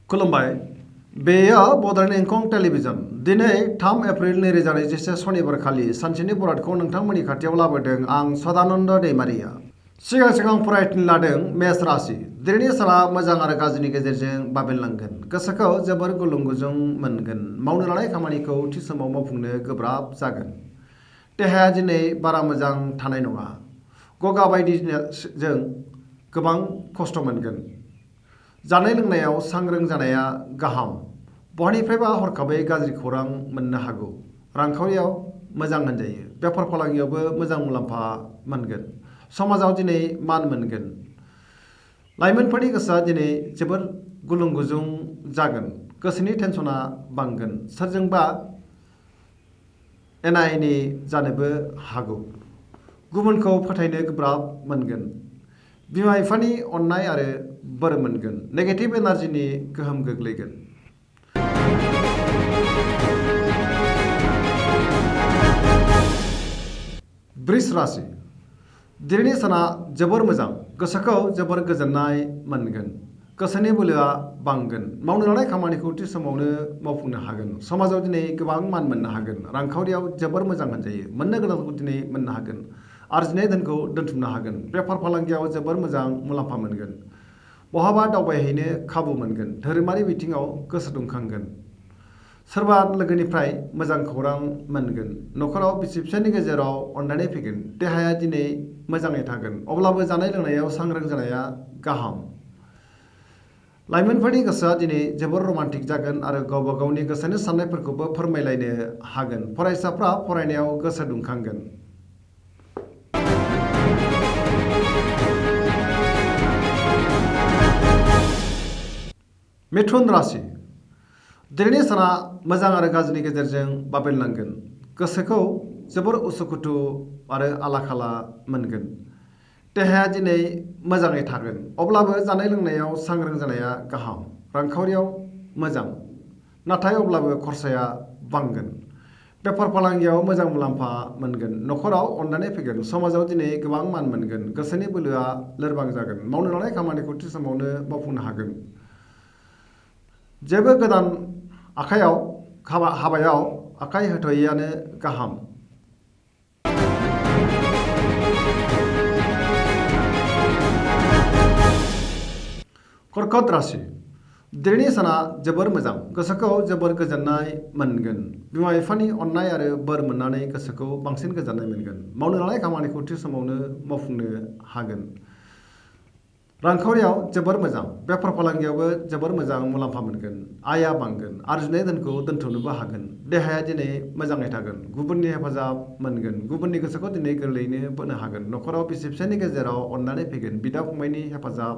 खुलुमबाय बेयो बड'लेण्ड इंखं टेलिभिजन दिनै 3 एप्रिल 2021 सनिबार खालि सानसेनि बरादखौ नोंथांमोननि खाथियाव लाबोदों आं सदानन्द दैमारिया। सिगां फरायथिं लादों मेष राशि। दिनैनि साना मोजां आरो गाज्रिनि गेजेरजों बाबेनलांगोन। गोसोखौ जोबोर गुलुं गुजुं मोनगोन। मावनो लानाय खामानिखौ थि समाव मावफुंनो गोब्राब जागोन। देहाया दिनै बारा मोजां थानाय नङा। गगा बायदिजों गोबां खस्थ' मोनगोन। जानाय लोंनायाव सांग्रां जानाया गाहाम। बहानिफ्रायबा हरखाबै गाज्रि खौरां मोननो हागौ। रांखावरियाव मोजां होनजायो। बेफार फालांगियावबो मोजां मुलाम्फा मोनगोन। समाजाव दिनै मान मोनगोन। लाइमोनफोरनि गोसोआ दिनै जोबोर गुलुं गुजुं जागोन। गोसोनि टेनसना बांगोन। सोरजोंबा एना एनि जानोबो हागौ। गुबुनखौ फोथायनो गोब्राब मोनगोन। बिमा बिफानि अननाय आरो बोर मोनगोन। नेगेटिभ एनार्जिनि गोहोम गोग्लैगोन। वृष राशि। दिनैनि साना जोबोर मोजां। गोसोखौ जोबोर गोजोननाय मोनगोन। गोसोनि बोलोआ बांगोन। मावनो लानाय खामानिखौ थि समावनो मावफुंनो हागोन। समाजाव दिनै गोबां मान मोननो हागोन। रांखावरियाव जोबोर मोजां होनजायो। मोननो गोनांखौ दिनै मोननो हागोन। आरजिनाय धोनखौ दोनथुमनो हागोन। बेफार फालांगियाव जोबोर मोजां मुलाम्फा मोनगोन। बहाबा दावबायहैनो खाबु मोनगोन। धोरोमारि बिथिङाव गोसो दुंखांगोन। सोरबा लोगोनिफ्राय मोजां खौरां मोनगोन। न'खराव बिसि फिसायनि गेजेराव अनलायनाय फैगोन। देहाया दिनै मोजाङै थागोन। अब्लाबो जानाय लोंनायाव सांग्रां जानाया गाहाम। लाइमोनफोरनि गोसोआ दिनै जोबोर रमान्टिक जागोन आरो गावबा गावनि गोसोनि साननायफोरखौबो फोरमायलायनो हागोन। फरायसाफ्रा फरायनायाव गोसो दुंखांगोन। मिथुन राशि। दिनैनि साना मोजां आरो गाज्रिनि गेजेरजों बाबेनलांगोन। गोसोखौ जोबोर उसुखुथु आरो आला खाला मोनगोन। देहाया दिनै मोजाङै थागोन। अब्लाबो जानाय लोंनायाव सांग्रां जानाया गाहाम। रांखावरियाव मोजां। नाथाय अब्लाबो खरसाया बांगोन। बेफार फालांगियाव मोजां मुलाम्फा मोनगोन। न'खराव अनलायनाय फैगोन। समाजाव दिनै गोबां मान मोनगोन। गोसोनि बोलोआ लोरबां जागोन। मावनो लानाय खामानिखौ थि समावनो मावफुंनो हागोन। जेबो गोदान हाबायाव आखाइ होथ'यैआनो गाहाम। कर्कट राशि। दिनैनि साना जोबोर मोजां। गोसोखौ जोबोर गोजोननाय मोनगोन। बिमा बिफानि अननाय आरो बोर मोननानै गोसोखौ बांसिन गोजोननाय मोनगोन। मावनो लानाय खामानिखौ थि समावनो मावफुंनो हागोन। रांखावरियाव जोबोर मोजां। बेफार फालांगियावबो जोबोर मोजां मुलाम्फा मोनगोन। आयआ बांगोन। आरजिनाय धोनखौ दोनथुमनोबो हागोन। देहाया दिनै मोजाङै थागोन। गुबुननि हेफाजाब मोनगोन। गुबुननि गोसोखौ दिनै गोरलैयैनो बोनो हागोन। न'खराव बिसि फिसायनि गेजेराव अननानै फैगोन। बिदा फंबायनि हेफाजाब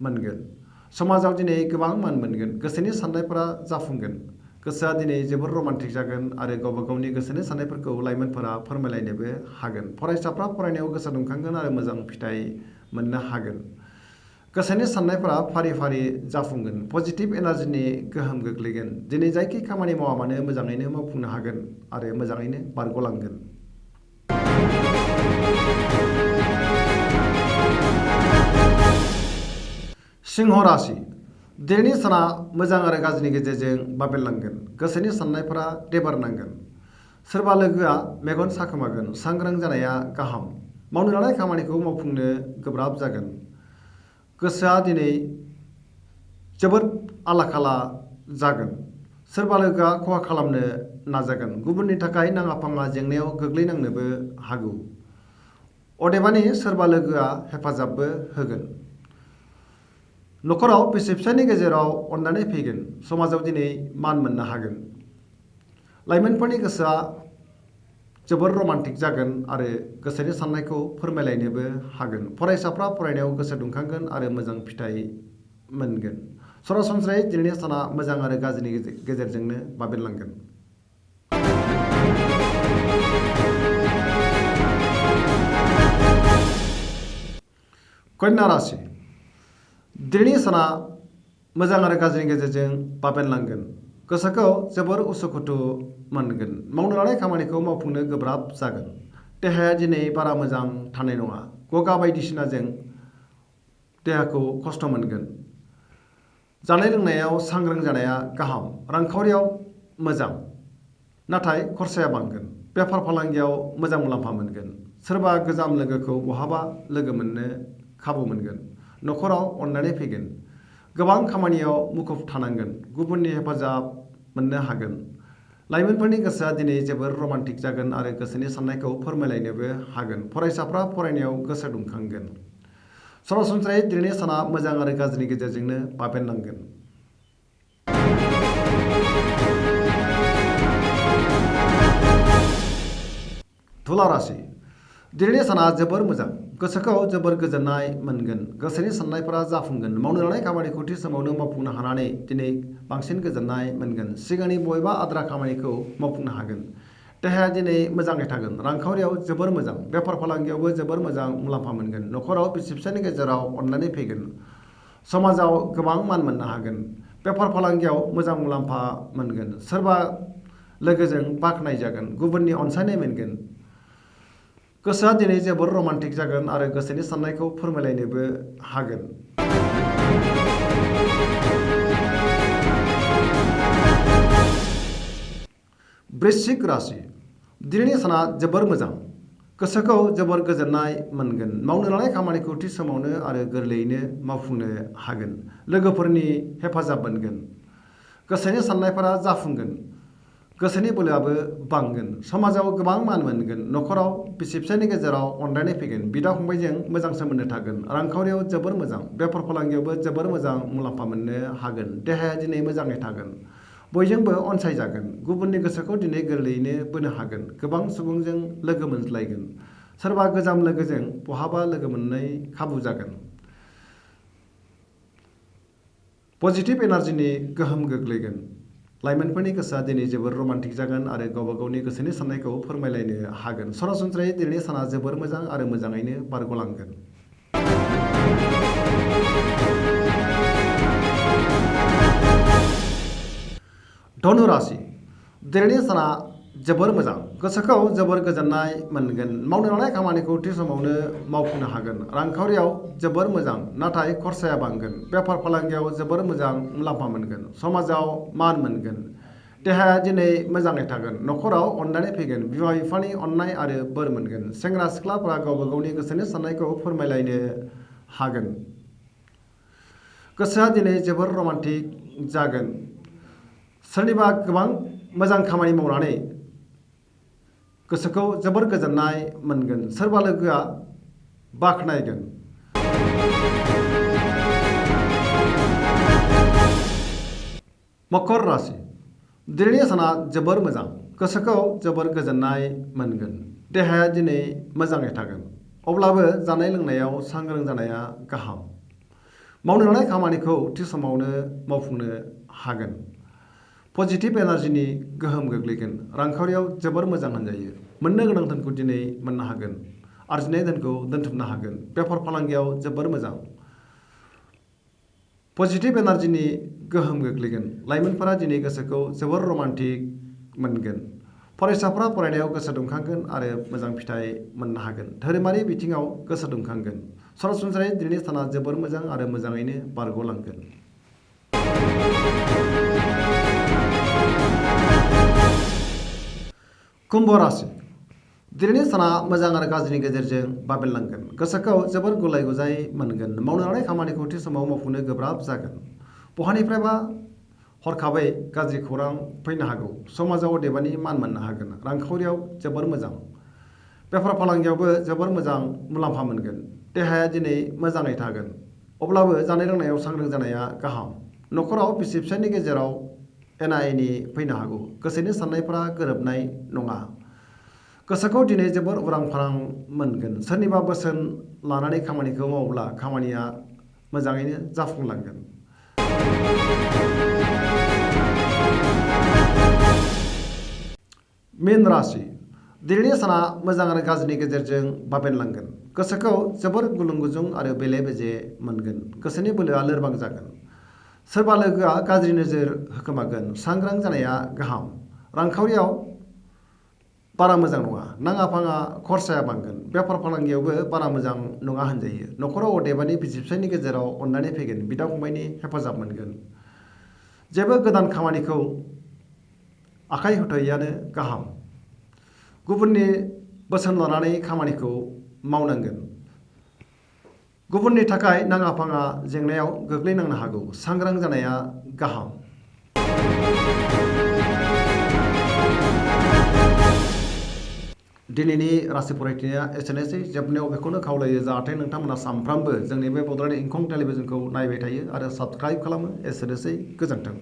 मोनगोन। समाजाव दिनै गोबां मान मोनगोन। गोसोनि साननायफोरा जाफुंगोन। गोसोआ दिनै जोबोर रमान्टिक जागोन आरो गावबा गावनि गोसोनि साननायफोरखौ लाइमोनफोरा फोरमायलायनोबो हागोन। फरायसाफ्रा फरायनायाव गोसो दुंखांगोन आरो मोजां फिथाइ मोननो हागोन। गोसोनि साननायफोरा फारि फारि जाफुंगोन। पजिटिभ एनार्जिनि गोहोम गोग्लैगोन। दिनै जायखि खामानि मावा मानो मोजाङैनो मावफुंनो हागोन आरो मोजाङैनो बारग'लांगोन। सिंह राशि। दिनैनि साना मोजां आरो गाज्रिनि गेजेरजों बाबेनलांगोन। गोसोनि साननायफोरा देबारनांगोन। सोरबा लोगोआ मेगन साखोमागोन। सांग्रां जानाया गाहाम। मावनो लानाय खामानिखौ मावफुंनो गोब्राब जागोन। गोसोआ दिनै जोबोद आला खाला जागोन। सोरबा लोगोआ खहा खालामनो नाजागोन। गुबुननि थाखाय नाङा फाङा जेंनायाव गोग्लैनांनोबो हागौ। अदेबानि सोरबा लोगोआ हेफाजाबबो होगोन। न'खराव बिसि फिसायनि गेजेराव अननानै फैगोन। समाजाव दिनै मान मोननो हागोन। लाइमोनफोरनि गोसोआ जोबोर रमान्टिक जागोन आरो गोसोनि साननायखौ फोरमायलायनोबो हागोन। फरायसाफ्रा फरायनायाव गोसो दुंखांगोन आरो मोजां फिथाइ मोनगोन। सरासनस्रायै दिनैनि साना मोजां आरो गाज्रिनि गेजेरजोंनो बाबेनलांगोन। कन्या राशि। दिनैनि साना मोजां आरो गाज्रिनि गेजेरजों बाबेनलांगोन। गोसोखौ जोबोर उसुखुथु मोनगोन। मावनो लानाय खामानिखौ मावफुंनो गोब्राब जागोन। देहाया दिनै बारा मोजां थानाय नङा। गगा बायदिसिनाजों देहाखौ खस्थ' मोनगोन। जानाय लोंनायाव सांग्रां जानाया गाहाम, रांखावरियाव मोजां नाथाय खरसाया बांगोन, बेफार फालांगियाव मोजां मुलाम्फा मोनगोन, सोरबा गोजाम लोगोखौ बहाबा लोगो मोननो खाबु मोनगोन, न'खराव अननानै फैगोन, गोबां खामानियाव मुखुब थानांगोन, गुबुननि हेफाजाब मोननो हागोन। लाइमोनफोरनि गोसोआ दिनै जोबोर रमान्टिक जागोन आरो गोसोनि साननायखौ फोरमायलायनोबो हागोन। फरायसाफ्रा फरायनायाव गोसो दुंखांगोन। सरासनस्रायै दिनैनि साना मोजां आरो गाज्रिनि गेजेरजोंनो बाबेनलांगोन। तुला राशि दिनैनि साना जोबोर मोजां, गोसोखौ जोबोर गोजोननाय मोनगोन, गोसोनि साननायफोरा जाफुंगोन, मावनो लानाय खामानिखौ थि समावनो मावफुंनो हानानै दिनै बांसिन गोजोननाय मोनगोन, सिगांनि बबेबा आद्रा खामानिखौ मावफुंनो हागोन, देहाया दिनै मोजाङै थागोन, रांखावरियाव जोबोर मोजां, बेफार फालांगियावबो जोबोर मोजां मुलाम्फा मोनगोन, न'खराव बिसि फिसायनि गेजेराव अननानै फैगोन, समाजाव गोबां मान मोननो हागोन, बेफार फालांगियाव मोजां मुलाम्फा मोनगोन, सोरबा लोगोजों बाख्नायजागोन, गुबुननि अनसायनाय मोनगोन। गोसोआ दिनै जोबोर रमान्टिक जागोन आरो गोसोनि साननायखौ फोरमायलायनोबो हागोन। वृश्चिक राशि दिनैनि साना जोबोर मोजां, गोसोखौ जोबोर गोजोननाय मोनगोन, मावनो लानाय खामानिखौ थि समावनो आरो गोरलैयैनो मावफुंनो हागोन, लोगोफोरनि हेफाजाब मोनगोन, गोसोनि साननायफोरा जाफुंगोन, गोसोनि बोलोआबो बांगोन, समाजाव गोबां मान मोनगोन, न'खराव बिसि फिसायनि गेजेराव अनलायनाय फैगोन, बिदा फंबायजों मोजां सोमोन्दो थागोन, रांखावरियाव जोबोर मोजां, बेफार फालांगियावबो जोबोर मोजां मुलाम्फा मोननो हागोन, देहाया दिनै मोजाङै थागोन, बयजोंबो अनसायजागोन, गुबुननि गोसोखौ दिनै गोरलैयैनो बोनो हागोन, गोबां सुबुंजों लोगो मोनज्लायगोन, सोरबा गोजाम लोगोजों बहाबा लोगो मोननाय खाबु जागोन। पजिटिभ एनार्जिनि गोहोम गोग्लैगोन। लाइमोनफोरनि गोसोआ दिनै जोबोर रमान्टिक जागोन आरो गावबा गावनि गोसोनि साननायखौ फोरमायलायनो हागोन। सरासनस्रायै दिनैनि साना जोबोर मोजां आरो मोजाङैनो बारग'लांगोन। धनु राशि दिनैनि साना जोबोर मोजां, गोसोखौ जोबोर गोजोननाय मोनगोन, मावनो लानाय खामानिखौ थि समावनो मावफुंनो हागोन, रांखावरियाव जोबोर मोजां नाथाय खरसाया बांगोन, बेफार फालांगियाव जोबोर मोजां मुलाम्फा मोनगोन, समाजाव मान मोनगोन, देहाया दिनै मोजाङै थागोन, न'खराव अननानै फैगोन, बिमा बिफानि अननाय आरो बोर मोनगोन, सेंग्रा सिख्लाफोरा गावबा गावनि गोसोनि साननायखौ फोरमायलायनो हागोन। गोसोआ दिनै जोबोर रमान्टिक जागोन, सोरनिबा गोबां मोजां खामानि मावनानै गोसोखौ जोबोर गोजोननाय मोनगोन, सोरबा लोगोआ बाख्नायगोन। मकर राशि दिनैनि साना जोबोर मोजां, गोसोखौ जोबोर गोजोननाय मोनगोन, देहाया दिनै मोजाङै थागोन, अब्लाबो जानाय लोंनायाव सांग्रां जानाया गाहाम, मावनो लानाय खामानिखौ थि समावनो मावफुंनो हागोन, पजिटिभ एनार्जिनि गोहोम गोग्लैगोन, रांखावरियाव जोबोर मोजां होनजायो, मोननो गोनां धोनखौ दिनै मोननो हागोन, आरजिनाय धोनखौ दोनथुमनो हागोन, बेफार फालांगियाव जोबोर मोजां, पजिटिभ एनार्जिनि गोहोम गोग्लैगोन, लाइमोनफोरा दिनै गोसोखौ जोबोर रमान्टिक मोनगोन, फरायसाफ्रा फरायनायाव गोसो दुंखांगोन आरो मोजां फिथाइ मोननो हागोन, धोरोमारि बिथिङाव गोसो दुंखांगोन। सरासनस्रायै दिनैनि साना जोबोर मोजां आरो मोजाङैनो बारग'लांगोन। कुम्भ राशि दिनैनि साना मोजां आरो गाज्रिनि गेजेरजों बाबेनलांगोन, गोसोखौ जोबोर गुलाय गुजाय मोनगोन, मावनो लानाय खामानिखौ थि समाव मावफुंनो गोब्राब जागोन, बहानिफ्रायबा हरखाबै गाज्रि खौरां फैनो हागौ, समाजाव अदेबानि मान मोननो हागोन, रांखावरियाव जोबोर मोजां, बेफार फालांगियावबो जोबोर मोजां मुलाम्फा मोनगोन, देहाया दिनै मोजाङै थागोन, अब्लाबो जानाय लोंनायाव सांग्रां जानाया गाहाम, न'खराव बिसि फिसायनि गेजेराव एना एनि फैनो हागौ, गोसोनि साननायफोरा गोरोबनाय नङा, गोसोखौ दिनै जोबोर उरां फारां मोनगोन, सोरनिबा बोसोन लानानै खामानिखौ मावोब्ला खामानिया मोजाङैनो जाफुंलांगोन। मीन राशि दिनैनि साना मोजां आरो गाज्रिनि गेजेरजों बाबेनलांगोन, गोसोखौ जोबोर गुलुं गुजुं आरो बेले बेजे मोनगोन, गोसोनि बोलोआ लोरबां जागोन, सोरबा लोगोआ गाज्रि नोजोर होखोमागोन, सांग्रां जानाया गाहाम, रांखावरियाव बारा मोजां नङा। नाङा फाङा खरसाया बांगोन। बेफार फालांगियावबो बारा मोजां नङा होनजायो। न'खराव अदेबानि बिसि फिसायनि गेजेराव अननानै फैगोन, बिदा फंबायनि हेफाजाब मोनगोन। जेबो गोदान खामानिखौ आखाइ होथ'यैआनो गाहाम। गुबुननि बोसोन लानानै खामानिखौ मावनांगोन। गुबुननि थाखाय नाङा फाङा जेंनायाव गोग्लैनांनो हागौ। सांग्रां जानाया गाहाम। दिनैनि राशि फरायथिनाया एसेनोसै। जोबनायाव बेखौनो खावलायो जाहाथे नोंथांमोना सानफ्रामबो जोंनि बे बड'लेण्ड इंखं टेलिभिजनखौ नायबाय थायो आरो साबस्क्राइब खालामो। एसेनोसै, गोजोन्थों।